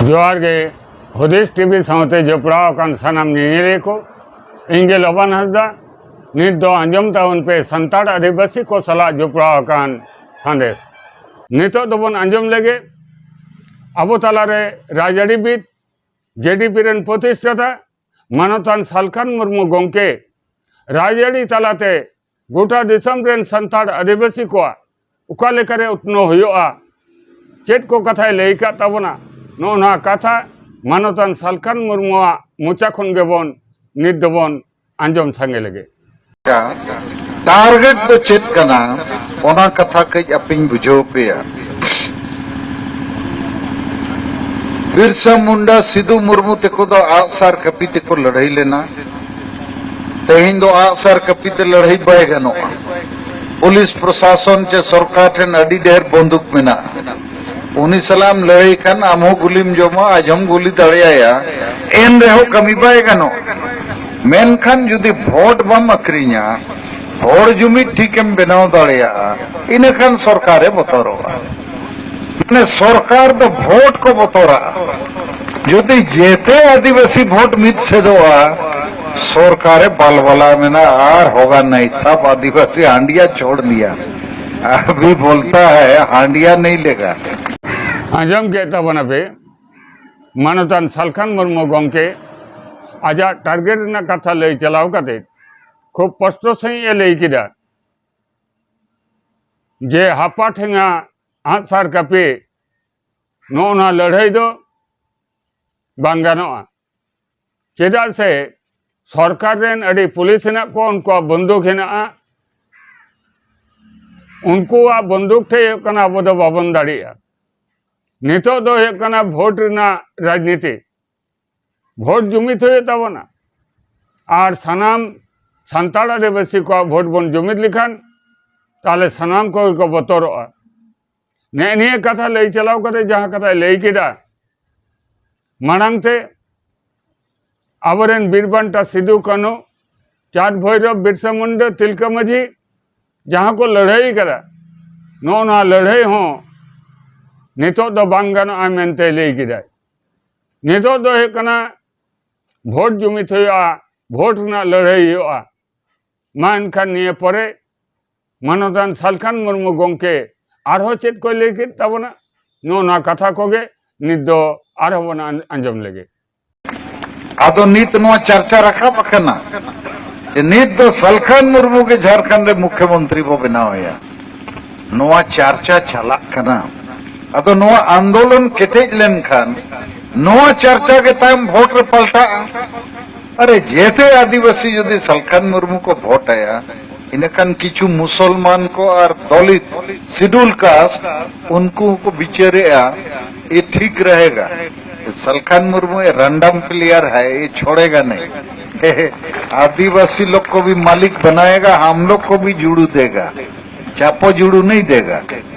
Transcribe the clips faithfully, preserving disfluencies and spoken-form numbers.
ᱡᱚᱦᱟᱨ ᱜᱮ᱾ ᱦᱩᱫᱤᱥ ᱴᱤᱵᱷᱤ ᱥᱟᱶᱛᱮ ᱡᱚᱯᱲᱟᱣ ᱟᱠᱟᱱ ᱥᱟᱱᱟᱢ ᱧᱮᱧᱮᱞᱤᱭᱟᱹ ᱠᱚ, ᱤᱧ ᱜᱮ ᱞᱚᱵᱟᱱ ᱦᱟᱸᱥᱫᱟ᱾ ᱱᱤᱛ ᱫᱚ ᱟᱸᱡᱚᱢ ᱛᱟᱵᱚᱱ ᱯᱮ ᱥᱟᱱᱛᱟᱲ ᱟᱹᱫᱤᱵᱟᱹᱥᱤ ᱠᱚ ᱥᱟᱞᱟᱜ ᱡᱚᱯᱲᱟᱣ ᱟᱠᱟᱱ ᱥᱟᱸᱫᱮᱥ᱾ ᱱᱤᱛᱚᱜ ᱫᱚᱵᱚᱱ ᱟᱸᱡᱚᱢ ᱞᱮᱜᱮ ᱟᱵᱚ ᱛᱟᱞᱟᱨᱮ ᱨᱟᱡᱽᱟᱹᱨᱤᱵᱤᱫ, ᱡᱮᱰᱤᱯᱤ ᱨᱮᱱ ᱯᱨᱚᱛᱤᱥᱴᱷᱟᱛᱟ ᱢᱟᱱᱚᱛᱟᱱ ᱥᱟᱞᱠᱷᱟᱱ ᱢᱩᱨᱢᱩ ᱜᱚᱢᱠᱮ ᱨᱟᱡᱽᱟᱹᱨᱤ ᱛᱟᱞᱟᱛᱮ ᱜᱚᱴᱟ ᱫᱤᱥᱚᱢ ᱨᱮᱱ ᱥᱟᱱᱛᱟᱲ ᱟᱹᱫᱤᱵᱟᱹᱥᱤ ᱠᱚᱣᱟᱜ ᱚᱠᱟ ᱞᱮᱠᱟᱨᱮ ᱩᱛᱱᱟᱹᱣ ᱦᱩᱭᱩᱜᱼᱟ, ᱪᱮᱫ ᱠᱚ ᱠᱟᱛᱷᱟᱭ ᱞᱟᱹᱭ ᱟᱠᱟᱫ ᱛᱟᱵᱚᱱᱟ, ᱱᱚᱜᱼᱚ ᱱᱚᱣᱟ ᱠᱟᱛᱷᱟ ᱢᱟᱱᱚᱛᱟᱱ ᱥᱟᱞᱠᱷᱟᱱ ᱢᱩᱨᱢᱩᱣᱟᱜ ᱢᱚᱪᱟ ᱠᱷᱚᱱ ᱜᱮᱵᱚᱱ ᱱᱤᱛ ᱫᱚᱵᱚᱱ ᱟᱸᱡᱚᱢ ᱥᱟᱸᱜᱮ ᱞᱮᱜᱮ᱾ ᱴᱟᱨᱜᱮᱴ ᱫᱚ ᱪᱮᱫ ᱠᱟᱱᱟ, ᱚᱱᱟ ᱠᱟᱛᱷᱟ ᱠᱟᱹᱡ ᱟᱯᱮᱧ ᱵᱩᱡᱷᱟᱹᱣ ᱯᱮᱭᱟ᱾ ᱵᱤᱨᱥᱟ ᱢᱩᱱᱰᱟ, ᱥᱤᱫᱩ ᱢᱩᱨᱢᱩ ᱛᱮᱠᱚ ᱫᱚ ᱟᱜᱼᱥᱟᱨ ᱠᱟᱹᱯᱤ ᱛᱮᱠᱚ ᱞᱟᱹᱲᱦᱟᱹᱭ ᱞᱮᱱᱟ᱾ ᱛᱮᱦᱮᱧ ᱫᱚ ᱟᱜᱼᱥᱟᱨ ᱠᱟᱹᱯᱤ ᱛᱮ ᱞᱟᱹᱲᱦᱟᱹᱭ ᱵᱟᱭ ᱜᱟᱱᱚᱜᱼᱟ᱾ ᱯᱩᱞᱤᱥ ᱯᱨᱚᱥᱟᱥᱚᱱ ᱪᱮ ᱥᱚᱨᱠᱟᱨ ᱴᱷᱮᱱ ᱟᱹᱰᱤ ᱰᱷᱮᱨ ᱵᱚᱱᱫᱩᱠ ᱢᱮᱱᱟᱜᱼᱟ᱾ ᱩᱱᱤ ᱥᱟᱞᱟᱜ ᱮᱢ ᱞᱟᱹᱲᱦᱟᱹᱭ ᱠᱷᱟᱱ ᱟᱢ ᱦᱚᱸ ᱜᱩᱞᱤᱢ ᱡᱚᱢᱟ, ᱟᱡ ᱦᱚᱸᱢ ᱜᱩᱞᱤ ᱫᱟᱲᱮᱭᱟᱭᱟ, ᱮᱱ ᱨᱮᱦᱚᱸ ᱠᱟᱹᱢᱤ ᱵᱟᱭ ᱜᱟᱱᱚᱜᱼᱟ᱾ ᱢᱮᱱᱠᱷᱟᱱ ᱡᱩᱫᱤ ᱵᱷᱳᱴ ᱵᱟᱢ ᱟᱹᱠᱷᱨᱤᱧᱟ, ᱦᱚᱲ ᱡᱩᱢᱤᱫ ᱴᱷᱤᱠᱮᱢ ᱵᱮᱱᱟᱣ ᱫᱟᱲᱮᱭᱟᱜᱼᱟ, ᱤᱱᱟᱹᱠᱷᱟᱱ ᱥᱚᱨᱠᱟᱨᱮ ᱵᱚᱛᱚᱨᱚᱜᱼᱟ᱾ ᱢᱟᱱᱮ ᱥᱚᱨᱠᱟᱨ ᱫᱚ ᱵᱷᱳᱴ ᱠᱚ ᱵᱚᱛᱚᱨᱟᱜᱼᱟ᱾ ᱡᱩᱫᱤ ᱡᱮᱛᱮ ᱟᱹᱫᱤᱵᱟᱹᱥᱤ ᱵᱷᱳᱴ ᱢᱤᱫ ᱥᱮᱫᱚᱜᱼᱟ, ᱥᱚᱨᱠᱟᱨᱮ ᱵᱟᱞᱵᱟᱞᱟ ᱢᱮᱱᱟᱜᱼᱟ ᱟᱨ ᱦᱚᱜᱟ ᱱᱟᱭ ᱥᱟᱵ ᱟᱹᱫᱤᱵᱟᱹᱥᱤ ᱦᱟᱸᱰᱤᱭᱟ ᱪᱷᱳᱲ ᱫᱤᱭᱟ᱾ ᱟᱵᱷᱤ ᱵᱚᱞᱛᱟ ᱦᱟᱭ ᱦᱟᱸᱰᱤᱭᱟ ᱱᱟᱦᱤ ᱞᱮᱜᱟ᱾ ᱟᱸᱡᱚᱢ ᱠᱮᱫ ᱛᱟᱵᱚᱱᱟᱯᱮ ᱢᱟᱱᱚᱛᱟᱱ ᱥᱟᱞᱠᱷᱟᱱ ᱢᱩᱨᱢᱩ ᱜᱚᱢᱠᱮ ᱟᱡᱟᱜ ᱴᱟᱨᱜᱮᱴ ᱨᱮᱱᱟᱜ ᱠᱟᱛᱷᱟ ᱞᱟᱹᱭ ᱪᱟᱞᱟᱣ ᱠᱟᱛᱮ ᱠᱷᱩᱵ ᱥᱯᱚᱥᱴᱚ ᱥᱟᱺᱦᱤᱡ ᱮ ᱞᱟᱹᱭ ᱠᱮᱫᱟ ᱡᱮ ᱦᱟᱯᱟ ᱴᱷᱮᱸᱜᱟ ᱟᱜᱼᱥᱟᱨ ᱠᱟᱹᱯᱤ ᱱᱚᱜᱼᱚ ᱱᱚᱣᱟ ᱞᱟᱹᱲᱦᱟᱹᱭ ᱫᱚ ᱵᱟᱝ ᱜᱟᱱᱚᱜᱼᱟ᱾ ᱪᱮᱫᱟᱜ ᱥᱮ ᱥᱚᱨᱠᱟᱨ ᱨᱮᱱ ᱟᱹᱰᱤ ᱯᱩᱞᱤᱥ ᱦᱮᱱᱟᱜ ᱠᱚᱣᱟ, ᱩᱱᱠᱩᱣᱟᱜ ᱵᱚᱱᱫᱩᱠ ᱦᱮᱱᱟᱜᱼᱟ᱾ ᱩᱱᱠᱩᱣᱟᱜ ᱵᱚᱱᱫᱩᱠ ᱴᱷᱮᱡ ᱦᱩᱭᱩᱜ ᱠᱟᱱᱟ ᱟᱵᱚ ᱫᱚ ᱵᱟᱵᱚᱱ ᱫᱟᱲᱮᱭᱟᱜᱼᱟ᱾ ᱱᱤᱛᱚᱜ ᱫᱚ ᱦᱩᱭᱩᱜ ᱠᱟᱱᱟ ᱵᱷᱳᱴ ᱨᱮᱱᱟᱜ ᱨᱟᱡᱽᱱᱤᱛᱤ᱾ ᱵᱷᱳᱴ ᱡᱩᱢᱤᱫ ᱦᱩᱭᱩᱜ ᱛᱟᱵᱚᱱᱟ᱾ ᱟᱨ ᱥᱟᱱᱟᱢ ᱥᱟᱱᱛᱟᱲ ᱟᱹᱫᱤᱵᱟᱹᱥᱤ ᱠᱚᱣᱟᱜ ᱵᱷᱳᱴ ᱵᱚᱱ ᱡᱩᱢᱤᱫ ᱞᱮᱠᱷᱟᱱ ᱛᱟᱦᱞᱮ ᱥᱟᱱᱟᱢ ᱠᱚᱜᱮ ᱠᱚ ᱵᱚᱛᱚᱨᱚᱜᱼᱟ᱾ ᱱᱮᱜᱼᱮ ᱱᱤᱭᱟᱹ ᱠᱟᱛᱷᱟ ᱞᱟᱹᱭ ᱪᱟᱞᱟᱣ ᱠᱟᱛᱮ ᱡᱟᱦᱟᱸ ᱠᱟᱛᱷᱟᱭ ᱞᱟᱹᱭ ᱠᱮᱫᱟ, ᱢᱟᱲᱟᱝ ᱛᱮ ᱟᱵᱚᱨᱮᱱ ᱵᱤᱨ ᱵᱟᱱᱴᱟ ᱥᱤᱫᱩ ᱠᱟᱹᱱᱦᱩ, ᱪᱟᱸᱫᱽ ᱵᱷᱳᱭᱨᱚᱵ, ᱵᱤᱨᱥᱟ ᱢᱩᱱᱰᱟ, ᱛᱤᱞᱠᱟᱹ ᱢᱟᱹᱡᱷᱤ ᱡᱟᱦᱟᱸ ᱠᱚ ᱞᱟᱹᱲᱦᱟᱹᱭ ᱠᱟᱫᱟ, ᱱᱚᱜᱼᱚ ᱱᱚᱣᱟ ᱞᱟᱹᱲᱦᱟᱹᱭ ᱦᱚᱸ ᱱᱤᱛᱚᱜ ᱫᱚ ᱵᱟᱝ ᱜᱟᱱᱚᱜᱼᱟ ᱢᱮᱱᱛᱮ ᱞᱟᱹᱭ ᱠᱮᱫᱟᱭ᱾ ᱱᱤᱛᱚᱜ ᱫᱚ ᱦᱩᱭᱩᱜ ᱠᱟᱱᱟ ᱵᱷᱳᱴ ᱡᱩᱢᱤᱫ ᱦᱩᱭᱩᱜᱼᱟ, ᱵᱷᱳᱴ ᱨᱮᱱᱟᱜ ᱞᱟᱹᱲᱦᱟᱹᱭ ᱦᱩᱭᱩᱜᱼᱟ᱾ ᱢᱟ ᱮᱱᱠᱷᱟᱱ ᱱᱤᱭᱟᱹ ᱯᱚᱨᱮ ᱢᱟᱱᱚᱛᱟᱱ ᱥᱟᱞᱠᱷᱟᱱ ᱢᱩᱨᱢᱩ ᱜᱚᱢᱠᱮ ᱟᱨᱦᱚᱸ ᱪᱮᱫ ᱠᱚᱭ ᱞᱟᱹᱭ ᱠᱮᱫ ᱛᱟᱵᱚᱱᱟ, ᱱᱚᱜᱼᱚ ᱱᱚᱣᱟ ᱠᱟᱛᱷᱟ ᱠᱚᱜᱮ ᱱᱤᱛ ᱫᱚ ᱟᱨᱦᱚᱸ ᱵᱚᱱ ᱟᱸ-, ᱟᱸᱡᱚᱢ ᱞᱮᱜᱮ᱾ ᱟᱫᱚ ᱱᱤᱛ ᱱᱚᱣᱟ ᱪᱟᱨᱪᱟ ᱨᱟᱠᱟᱵ ᱟᱠᱟᱱᱟ ᱡᱮ ᱱᱤᱛ ᱫᱚ ᱥᱟᱞᱠᱷᱟᱱ ᱢᱩᱨᱢᱩ ᱜᱮ ᱡᱷᱟᱲᱠᱷᱚᱸᱰ ᱨᱮ ᱢᱩᱠᱷᱭᱚᱢᱚᱱᱛᱨᱤ ᱵᱚ ᱵᱮᱱᱟᱣᱮᱭᱟ᱾ ᱱᱚᱣᱟ ᱪᱟᱨᱪᱟ ᱪᱟᱞᱟᱜ ᱠᱟᱱᱟ᱾ ᱟᱫᱚ ᱱᱚᱣᱟ ᱟᱱᱫᱳᱞᱚᱱ ᱠᱮᱴᱮᱡ ᱞᱮᱱᱠᱷᱟᱱ ᱱᱚᱣᱟ ᱪᱟᱨᱪᱟ ᱜᱮ ᱛᱟᱭᱚᱢ ᱵᱷᱳᱴ ᱨᱮ ᱯᱟᱞᱴᱟᱜᱼᱟ᱾ ᱟᱨᱮ, ᱡᱮᱛᱮ ᱟᱹᱫᱤᱵᱟᱹᱥᱤ ᱡᱩᱫᱤ ᱥᱟᱞᱠᱷᱟᱱ ᱢᱩᱨᱢᱩ ᱠᱚ ᱵᱷᱳᱴ ᱟᱭᱟ, ᱤᱱᱟᱹᱠᱷᱟᱱ ᱠᱤᱪᱷᱩ ᱢᱩᱥᱚᱞᱢᱟᱱ ᱠᱚ ᱟᱨ ᱫᱚᱞᱤᱛ, ᱥᱤᱰᱩᱞ ᱠᱟᱥᱴ, ᱩᱱᱠᱩ ᱦᱚᱸᱠᱚ ᱵᱤᱪᱟᱹᱨᱮᱜᱼᱟ, ᱮ ᱴᱷᱤᱠ ᱨᱟᱦᱮᱜᱟ, ᱥᱟᱞᱠᱷᱟᱱ ᱢᱩᱨᱢᱩ ᱮ ᱨᱮᱱᱰᱟᱢ ᱯᱞᱮᱭᱟᱨ ᱦᱟᱭ, ᱮ ᱪᱷᱚᱲᱮᱜᱟ ᱱᱟᱦᱤ᱾ ᱟᱹᱫᱤᱵᱟᱹᱥᱤ ᱞᱳᱜ ᱠᱚ ᱵᱷᱤ ᱢᱟᱞᱤᱠ ᱵᱟᱱᱟᱭᱮᱜᱟ, ᱦᱟᱢ ᱞᱳᱜ ᱠᱚ ᱵᱷᱤ ᱡᱩᱲᱩ ᱫᱮᱜᱟ, ᱪᱟᱯᱚ ᱡᱩᱲᱩ ᱱᱟᱦᱤ ᱫᱮᱜᱟ,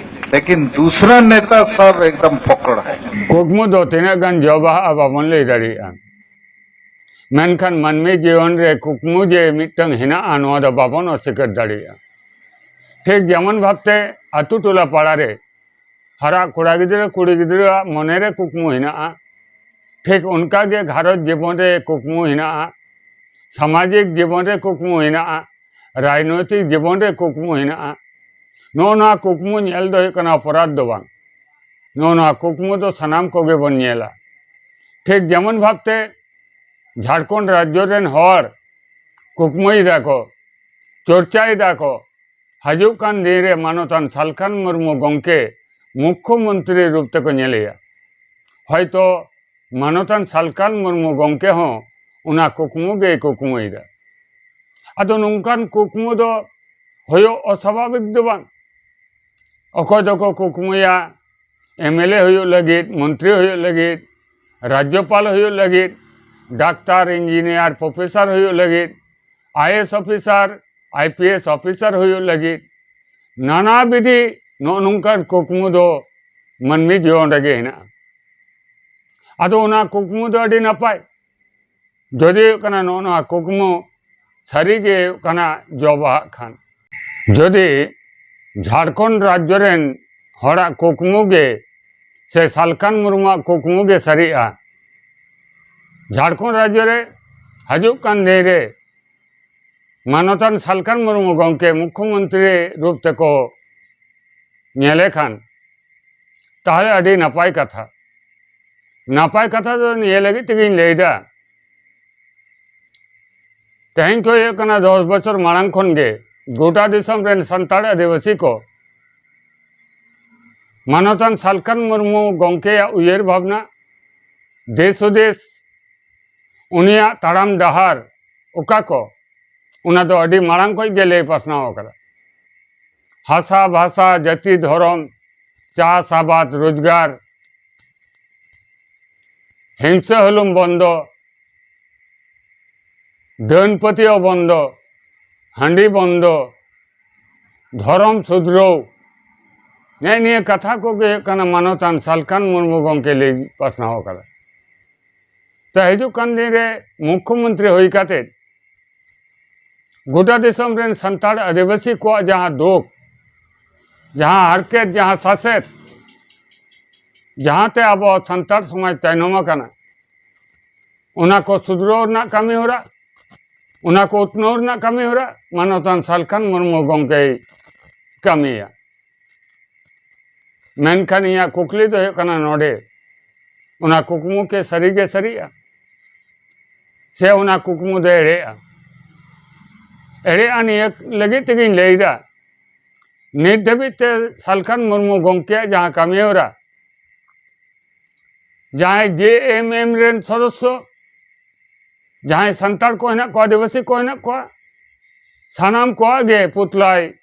ᱞᱮᱠᱤᱱ ᱫᱩᱥᱨᱟ ᱱᱮᱛᱟ ᱥᱟᱵ ᱮᱠᱫᱚᱢ ᱯᱷᱚᱠᱚᱲ ᱦᱟᱭ᱾ ᱠᱩᱠᱢᱩ ᱫᱚ ᱛᱤᱱᱟᱹᱜ ᱜᱟᱱ ᱡᱚ ᱵᱟᱦᱟᱜᱼᱟ ᱵᱟᱵᱚᱱ ᱞᱟᱹᱭ ᱫᱟᱲᱮᱭᱟᱜᱼᱟ, ᱢᱮᱱᱠᱷᱟᱱ ᱢᱟᱹᱱᱢᱤ ᱡᱤᱭᱚᱱ ᱨᱮ ᱠᱩᱠᱢᱩ ᱡᱮ ᱢᱤᱫᱴᱟᱝ ᱦᱮᱱᱟᱜᱼᱟ, ᱱᱚᱣᱟ ᱫᱚ ᱵᱟᱵᱚᱱ ᱚᱥᱤᱠᱟᱹᱨ ᱫᱟᱲᱮᱭᱟᱜᱼᱟ᱾ ᱴᱷᱤᱠ ᱡᱮᱢᱚᱱ ᱵᱷᱟᱵᱛᱮ ᱟᱛᱳ ᱴᱚᱞᱟ ᱯᱟᱲᱟ ᱨᱮ ᱦᱟᱨᱟ ᱠᱚᱲᱟ ᱜᱤᱫᱽᱨᱟᱹ ᱠᱩᱲᱤ ᱜᱤᱫᱽᱨᱟᱹᱣᱟᱜ ᱢᱚᱱᱮ ᱨᱮ ᱠᱩᱠᱢᱩ ᱦᱮᱱᱟᱜᱼᱟ, ᱴᱷᱤᱠ ᱚᱱᱠᱟ ᱜᱮ ᱜᱷᱟᱨᱚᱸᱡᱽ ᱡᱤᱵᱚᱱ ᱨᱮ ᱠᱩᱠᱢᱩ ᱦᱮᱱᱟᱜᱼᱟ, ᱥᱟᱢᱟᱡᱤᱠ ᱡᱤᱵᱚᱱ ᱨᱮ ᱠᱩᱠᱢᱩ ᱦᱮᱱᱟᱜᱼᱟ, ᱨᱟᱡᱽᱱᱳᱭᱛᱤᱠ ᱡᱤᱵᱚᱱ ᱨᱮ ᱠᱩᱠᱢᱩ ᱦᱮᱱᱟᱜᱼᱟ᱾ ᱱᱚᱜᱼᱚ ᱱᱚᱣᱟ ᱠᱩᱠᱢᱩ ᱧᱮᱞ ᱫᱚ ᱦᱩᱭᱩᱜ ᱠᱟᱱᱟ ᱚᱯᱚᱨᱟᱫᱷ ᱫᱚ ᱵᱟᱝ᱾ ᱱᱚᱜᱼᱚ ᱱᱚᱣᱟ ᱠᱩᱠᱢᱩ ᱫᱚ ᱥᱟᱱᱟᱢ ᱠᱚᱜᱮ ᱵᱚᱱ ᱧᱮᱞᱟ᱾ ᱴᱷᱤᱠ ᱡᱮᱢᱚᱱ ᱵᱷᱟᱵᱛᱮ ᱡᱷᱟᱲᱠᱷᱚᱸᱰ ᱨᱟᱡᱽᱡᱚ ᱨᱮᱱ ᱦᱚᱲ ᱠᱩᱠᱢᱩᱭ ᱫᱟᱠᱚ, ᱪᱚᱨᱪᱟᱭ ᱫᱟᱠᱚ, ᱦᱤᱡᱩᱜ ᱠᱟᱱ ᱫᱤᱱ ᱨᱮ ᱢᱟᱱᱚᱛᱟᱱ ᱥᱟᱞᱠᱷᱟᱱ ᱢᱩᱨᱢᱩ ᱜᱚᱢᱠᱮ ᱢᱩᱠᱷᱭᱚ ᱢᱚᱱᱛᱨᱤ ᱨᱩᱯ ᱛᱮᱠᱚ ᱧᱮᱞᱮᱭᱟ᱾ ᱦᱚᱭᱛᱚ ᱢᱟᱱᱚᱛᱟᱱ ᱥᱟᱞᱠᱷᱟᱱ ᱢᱩᱨᱢᱩ ᱜᱚᱢᱠᱮ ᱦᱚᱸ ᱚᱱᱟ ᱠᱩᱠᱢᱩ ᱜᱮᱭ ᱠᱩᱠᱢᱩᱭᱮᱫᱟ᱾ ᱟᱫᱚ ᱱᱚᱝᱠᱟᱱ ᱠᱩᱠᱢᱩ ᱫᱚ ᱦᱩᱭᱩᱜ ᱚᱥᱟᱵᱷᱟᱵᱤᱠ ᱫᱚ ᱵᱟᱝ᱾ ᱚᱠᱚᱭ ᱫᱚᱠᱚ ᱠᱩᱠᱢᱩᱭᱟ ᱮᱢ ᱮᱞ ᱮ ᱦᱩᱭᱩᱜ ᱞᱟᱹᱜᱤᱫ, ᱢᱚᱱᱛᱨᱤ ᱦᱩᱭᱩᱜ ᱞᱟᱹᱜᱤᱫ, ᱨᱟᱡᱽᱡᱚᱯᱟᱞ ᱦᱩᱭᱩᱜ ᱞᱟᱹᱜᱤᱫ, ᱰᱟᱠᱛᱟᱨ, ᱤᱧᱡᱤᱱᱤᱭᱟᱨ, ᱯᱨᱚᱯᱷᱮᱥᱚᱨ ᱦᱩᱭᱩᱜ ᱞᱟᱹᱜᱤᱫ, I A S officer, I P S officer ᱦᱩᱭᱩᱜ ᱞᱟᱹᱜᱤᱫ, ᱱᱟᱱᱟ ᱵᱤᱫᱷᱤ ᱱᱚᱜᱼᱚ ᱱᱚᱝᱠᱟᱱ ᱠᱩᱠᱢᱩ ᱫᱚ ᱢᱟᱹᱱᱢᱤ ᱡᱤᱭᱚᱱ ᱨᱮᱜᱮ ᱦᱮᱱᱟᱜᱼᱟ᱾ ᱟᱫᱚ ᱚᱱᱟ ᱠᱩᱠᱢᱩ ᱫᱚ ᱟᱹᱰᱤ ᱱᱟᱯᱟᱭ᱾ ᱡᱩᱫᱤ ᱦᱩᱭᱩᱜ ᱠᱟᱱᱟ ᱱᱚᱜᱼᱚ ᱱᱚᱣᱟ ᱠᱩᱠᱢᱩ ᱥᱟᱹᱨᱤ ᱜᱮ ᱦᱩᱭᱩᱜ ᱠᱟᱱᱟ ᱡᱚ ᱵᱟᱦᱟᱜ ᱠᱷᱟᱱ, ᱡᱩᱫᱤ ᱡᱷᱟᱲᱠᱷᱚᱸᱰ ᱨᱟᱡᱽᱡᱚ ᱨᱮᱱ ᱦᱚᱲᱟᱜ ᱠᱩᱠᱢᱩ ᱜᱮ ᱥᱮ ᱥᱟᱞᱠᱷᱟᱱ ᱢᱩᱨᱢᱩᱣᱟᱜ ᱠᱩᱠᱢᱩ ᱜᱮ ᱥᱟᱹᱨᱤᱜᱼᱟ, ᱡᱷᱟᱲᱠᱷᱚᱸᱰ ᱨᱟᱡᱽᱡᱚ ᱨᱮ ᱦᱤᱡᱩᱜ ᱠᱟᱱ ᱫᱤᱱ ᱨᱮ ᱢᱟᱱᱚᱛᱟᱱ ᱥᱟᱞᱠᱷᱟᱱ ᱢᱩᱨᱢᱩ ᱜᱚᱢᱠᱮ ᱢᱩᱠᱷᱭᱚᱢᱚᱱᱛᱨᱤ ᱨᱩᱯ ᱛᱮᱠᱚ ᱧᱮᱞᱮ ᱠᱷᱟᱱ, ᱛᱟᱦᱚᱞᱮ ᱟᱹᱰᱤ ᱱᱟᱯᱟᱭ ᱠᱟᱛᱷᱟ᱾ ᱱᱟᱯᱟᱭ ᱠᱟᱛᱷᱟ ᱫᱚ ᱱᱤᱭᱟᱹ ᱞᱟᱹᱜᱤᱫ ᱛᱮᱜᱮᱧ ᱞᱟᱹᱭᱫᱟ, ᱛᱮᱦᱮᱧ ᱠᱷᱚᱱ ᱦᱩᱭᱩᱜ ᱠᱟᱱᱟ ᱫᱚᱥ ᱵᱚᱪᱷᱚᱨ ᱢᱟᱲᱟᱝ ᱠᱷᱚᱱ ᱜᱮ ᱜᱚᱴᱟ ᱫᱤᱥᱚᱢ ᱨᱮᱱ ᱥᱟᱱᱛᱟᱲ ᱟᱹᱫᱤᱵᱟᱹᱥᱤ ᱠᱚ ᱢᱟᱱᱚᱛᱟᱱ ᱥᱟᱞᱠᱷᱟᱱ ᱢᱩᱨᱢᱩ ᱜᱚᱢᱠᱮᱭᱟᱜ ᱩᱭᱦᱟᱹᱨ ᱵᱷᱟᱵᱽᱱᱟ, ᱫᱤᱥ ᱦᱩᱫᱤᱥ, ᱩᱱᱤᱭᱟᱜ ᱛᱟᱲᱟᱢ ᱰᱟᱦᱟᱨ ᱚᱠᱟ ᱠᱚ, ᱚᱱᱟ ᱫᱚ ᱟᱹᱰᱤ ᱢᱟᱲᱟᱝ ᱠᱷᱚᱱ ᱜᱮ ᱞᱟᱹᱭ ᱯᱟᱥᱱᱟᱣ ᱟᱠᱟᱫᱟ᱾ ᱦᱟᱥᱟ, ᱵᱷᱟᱥᱟ, ᱡᱟᱹᱛᱤ, ᱫᱷᱚᱨᱚᱢ, ᱪᱟᱥ ᱟᱵᱟᱫ, ᱨᱳᱡᱽᱜᱟᱨ, ᱦᱤᱝᱥᱟᱹ ᱦᱩᱞᱩᱢ ᱵᱚᱱᱫᱚ, ᱰᱟᱹᱱ ᱯᱟᱹᱛᱭᱟᱹᱣ ᱵᱚᱱᱫᱚ, ᱦᱟᱺᱰᱤ ᱵᱚᱱᱫᱚ, ᱫᱷᱚᱨᱚᱢ ᱥᱩᱫᱷᱨᱟᱹᱣ, ᱱᱮᱜᱼᱮ ᱱᱤᱭᱟᱹ ᱠᱟᱛᱷᱟ ᱠᱚᱜᱮ ᱦᱩᱭᱩᱜ ᱠᱟᱱᱟ ᱢᱟᱱᱚᱛᱟᱱ ᱥᱟᱞᱠᱷᱟᱱ ᱢᱩᱨᱢᱩ ᱜᱚᱢᱠᱮ ᱞᱟᱹᱭ ᱯᱟᱥᱱᱟᱣ ᱟᱠᱟᱫᱟ᱾ ᱛᱚ, ᱦᱤᱡᱩᱜ ᱠᱟᱱ ᱫᱤᱱ ᱨᱮ ᱢᱩᱠᱷᱭᱚᱢᱚᱱᱛᱨᱤ ᱦᱩᱭ ᱠᱟᱛᱮ ᱜᱚᱴᱟ ᱫᱤᱥᱚᱢ ᱨᱮᱱ ᱥᱟᱱᱛᱟᱲ ᱟᱹᱫᱤᱵᱟᱹᱥᱤ ᱠᱚᱣᱟᱜ ᱡᱟᱦᱟᱸ ᱫᱩᱠ, ᱡᱟᱦᱟᱸ ᱦᱟᱨᱠᱮᱛ, ᱡᱟᱦᱟᱸ ᱥᱟᱥᱮᱛ, ᱡᱟᱦᱟᱸᱛᱮ ᱟᱵᱚ ᱥᱟᱱᱛᱟᱲ ᱥᱚᱢᱟᱡᱽ ᱛᱟᱭᱱᱚᱢ ᱟᱠᱟᱱᱟ, ᱚᱱᱟ ᱠᱚ ᱥᱩᱫᱷᱨᱟᱹᱣ ᱨᱮᱱᱟᱜ ᱠᱟᱹᱢᱤ ᱦᱚᱨᱟ, ᱚᱱᱟ ᱠᱚ ᱩᱛᱱᱟᱹᱣ ᱨᱮᱱᱟᱜ ᱠᱟᱹᱢᱤ ᱦᱚᱨᱟ ᱢᱟᱱᱚᱛᱟᱱ ᱥᱟᱞᱠᱷᱟᱱ ᱢᱩᱨᱢᱩ ᱜᱚᱢᱠᱮᱭ ᱠᱟᱹᱢᱤᱭᱟ᱾ ᱢᱮᱱᱠᱷᱟᱱ ᱤᱧᱟᱹᱜ ᱠᱩᱠᱞᱤ ᱫᱚ ᱦᱩᱭᱩᱜ ᱠᱟᱱᱟ ᱱᱚᱰᱮ, ᱚᱱᱟ ᱠᱩᱠᱢᱩ ᱠᱤ ᱥᱟᱹᱨᱤ ᱜᱮ ᱥᱟᱹᱨᱤᱜᱼᱟ, ᱥᱮ ᱚᱱᱟ ᱠᱩᱠᱢᱩ ᱫᱚ ᱮᱲᱮᱜᱼᱟ? ᱮᱲᱮᱜᱼᱟ ᱱᱤᱭᱟᱹ ᱞᱟᱹᱜᱤᱫ ᱛᱮᱜᱮᱧ ᱞᱟᱹᱭᱫᱟ, ᱱᱤᱛ ᱫᱷᱟᱹᱵᱤᱡ ᱛᱮ ᱥᱟᱞᱠᱷᱟᱱ ᱢᱩᱨᱢᱩ ᱜᱚᱢᱠᱮᱭᱟᱜ ᱡᱟᱦᱟᱸ ᱠᱟᱹᱢᱤ ᱦᱚᱨᱟ, ᱡᱟᱦᱟᱸᱭ ᱡᱮ ᱮᱢ ᱮᱢ ᱨᱮᱱ ᱥᱚᱫᱚᱥᱥᱚ, ᱡᱟᱦᱟᱸᱭ ᱥᱟᱱᱛᱟᱲ ᱠᱚ ᱦᱮᱱᱟᱜ ᱠᱚᱣᱟ, ᱟᱹᱫᱤᱵᱟᱹᱥᱤ ᱠᱚ ᱦᱮᱱᱟᱜ ᱠᱚᱣᱟ, ᱥᱟᱱᱟᱢ ᱠᱚᱣᱟᱜ ᱜᱮ ᱯᱩᱛᱞᱟᱭ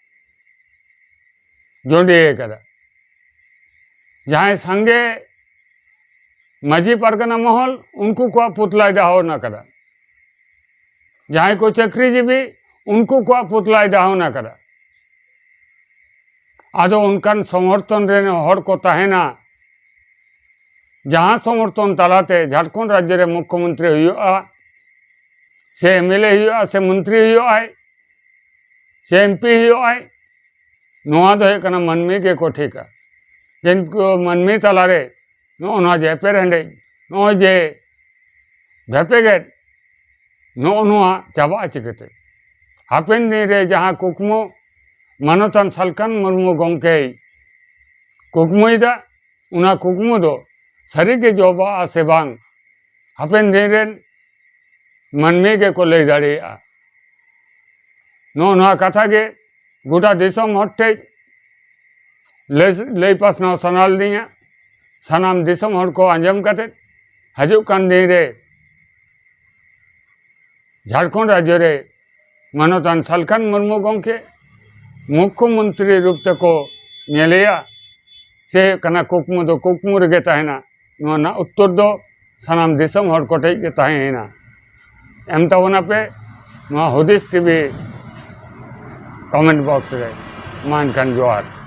ᱡᱚᱸᱰᱮ ᱟᱠᱟᱫᱟ᱾ ᱡᱟᱦᱟᱸᱭ ᱥᱟᱸᱜᱮ ᱢᱟᱹᱡᱷᱤ ᱯᱟᱨᱜᱟᱱᱟ ᱢᱚᱦᱚᱞ, ᱩᱱᱠᱩ ᱠᱚᱣᱟᱜ ᱯᱩᱛᱞᱟᱭ ᱫᱟᱦᱚᱱ ᱟᱠᱟᱫᱟ᱾ ᱡᱟᱦᱟᱸᱭ ᱠᱚ ᱪᱟᱹᱠᱨᱤᱡᱤᱵᱤ, ᱩᱱᱠᱩ ᱠᱚᱣᱟᱜ ᱯᱩᱛᱞᱟᱭ ᱫᱟᱦᱚᱱ ᱟᱠᱟᱫᱟ᱾ ᱟᱫᱚ ᱚᱱᱠᱟᱱ ᱥᱚᱢᱚᱨᱛᱷᱚᱱ ᱨᱮᱱ ᱦᱚᱲ ᱠᱚ ᱛᱟᱦᱮᱱᱟ, ᱡᱟᱦᱟᱸ ᱥᱚᱢᱚᱨᱛᱷᱚᱱ ᱛᱟᱞᱟᱛᱮ ᱡᱷᱟᱲᱠᱷᱚᱸᱰ ᱨᱟᱡᱽᱡᱚ ᱨᱮ ᱢᱩᱠᱷᱭᱚᱢᱚᱱᱛᱨᱤ ᱦᱩᱭᱩᱜᱼᱟ, ᱥᱮ ᱮᱢ ᱮᱞ ᱮ ᱦᱩᱭᱩᱜᱼᱟ, ᱥᱮ ᱢᱚᱱᱛᱨᱤ ᱦᱩᱭᱩᱜᱼᱟᱭ, ᱥᱮ ᱮᱢ ᱯᱤ ᱦᱩᱭᱩᱜᱼᱟᱭ, ᱱᱚᱣᱟ ᱫᱚ ᱦᱩᱭᱩᱜ ᱠᱟᱱᱟ ᱢᱟᱹᱱᱢᱤ ᱜᱮᱠᱚ ᱴᱷᱤᱠᱟ᱾ ᱠᱤᱱᱛᱩ ᱢᱟᱹᱱᱢᱤ ᱛᱟᱞᱟᱨᱮ ᱱᱚᱜᱼᱚ ᱱᱚᱣᱟ ᱡᱮ ᱮᱯᱮᱨᱦᱮᱸᱰᱮᱡ, ᱱᱚᱜᱼᱚᱭ ᱡᱮ ᱵᱷᱮᱯᱮᱜᱮᱫ, ᱱᱚᱜᱼᱚ ᱱᱚᱣᱟ ᱪᱟᱵᱟᱜᱼᱟ ᱪᱤᱠᱟᱹᱛᱮ? ᱦᱟᱯᱮᱱ ᱫᱤᱱ ᱨᱮ ᱡᱟᱦᱟᱸ ᱠᱩᱠᱢᱩ ᱢᱟᱱᱚᱛᱟᱱ ᱥᱟᱞᱠᱷᱟᱱ ᱢᱩᱨᱢᱩ ᱜᱚᱢᱠᱮᱭ ᱠᱩᱠᱢᱩᱭᱮᱫᱟ, ᱚᱱᱟ ᱠᱩᱠᱢᱩ ᱫᱚ ᱥᱟᱹᱨᱤᱜᱮ ᱡᱚᱵᱟᱜᱼᱟ ᱥᱮ ᱵᱟᱝ, ᱦᱟᱯᱮᱱ ᱫᱤᱱ ᱨᱮᱱ ᱢᱟᱹᱱᱢᱤ ᱜᱮᱠᱚ ᱞᱟᱹᱭ ᱫᱟᱲᱮᱭᱟᱜᱼᱟ᱾ ᱱᱚᱜᱼᱚ ᱱᱚᱣᱟ ᱠᱟᱛᱷᱟ ᱜᱮ ᱜᱚᱴᱟ ᱫᱤᱥᱚᱢ ᱦᱚᱲ ᱴᱷᱮᱡ ᱞᱟᱹᱭ, ᱞᱟᱹᱭ ᱯᱟᱥᱱᱟᱣ ᱥᱟᱱᱟ ᱞᱤᱫᱤᱧᱟ᱾ ᱥᱟᱱᱟᱢ ᱫᱤᱥᱚᱢ ᱦᱚᱲ ᱠᱚ ᱟᱸᱡᱚᱢ ᱠᱟᱛᱮ ᱦᱤᱡᱩᱜ ᱠᱟᱱ ᱫᱤᱱ ᱨᱮ ᱡᱷᱟᱲᱠᱷᱚᱸᱰ ᱨᱟᱡᱽᱡᱚ ᱨᱮ ᱢᱟᱱᱚᱛᱟᱱ ᱥᱟᱞᱠᱷᱟᱱ ᱢᱩᱨᱢᱩ ᱜᱚᱢᱠᱮ ᱢᱩᱠᱷᱭᱚ ᱢᱚᱱᱛᱨᱤ ᱨᱩᱯ ᱛᱮᱠᱚ ᱧᱮᱞᱮᱭᱟ ᱥᱮ ᱠᱟᱱᱟ ᱠᱩᱠᱢᱩ ᱫᱚ ᱠᱩᱠᱢᱩ ᱨᱮᱜᱮ ᱛᱟᱦᱮᱱᱟ? ᱱᱚᱣᱟ ᱨᱮᱱᱟᱜ ᱩᱛᱛᱚᱨ ᱫᱚ ᱥᱟᱱᱟᱢ ᱫᱤᱥᱚᱢ ᱦᱚᱲ ᱠᱚᱴᱷᱮᱡ ᱜᱮ ᱛᱟᱦᱮᱸᱭᱮᱱᱟ᱾ ᱮᱢ ᱛᱟᱵᱚᱱᱟ ᱯᱮ ᱱᱚᱣᱟ ᱦᱩᱫᱤᱥ ᱴᱤᱵᱷᱤ ᱠᱚᱢᱮᱱᱴ ᱵᱚᱠᱥ ᱨᱮ᱾ ᱢᱟ ᱮᱱᱠᱷᱟᱱ ᱡᱚᱦᱟᱨ᱾